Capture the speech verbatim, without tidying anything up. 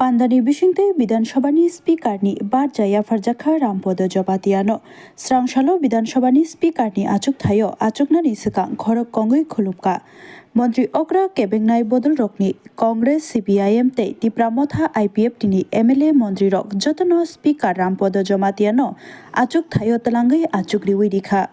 Andani bisingtwi Bidhan Sabhani Speaker ni barja yapharjakha Rampodo Jomatiano. Srangsalo Bidhan Sabhani Speaker ni achukthaio achuknani swkang khorok kongwi khulumkha. Montri okra kebengnai bodolrokni Congress, C P I M tei Tipra Motha I P F T ni M L A montrirok jotono Speaker Rampodo Jomatiano achukthaio twlangwi achukriwi rikha.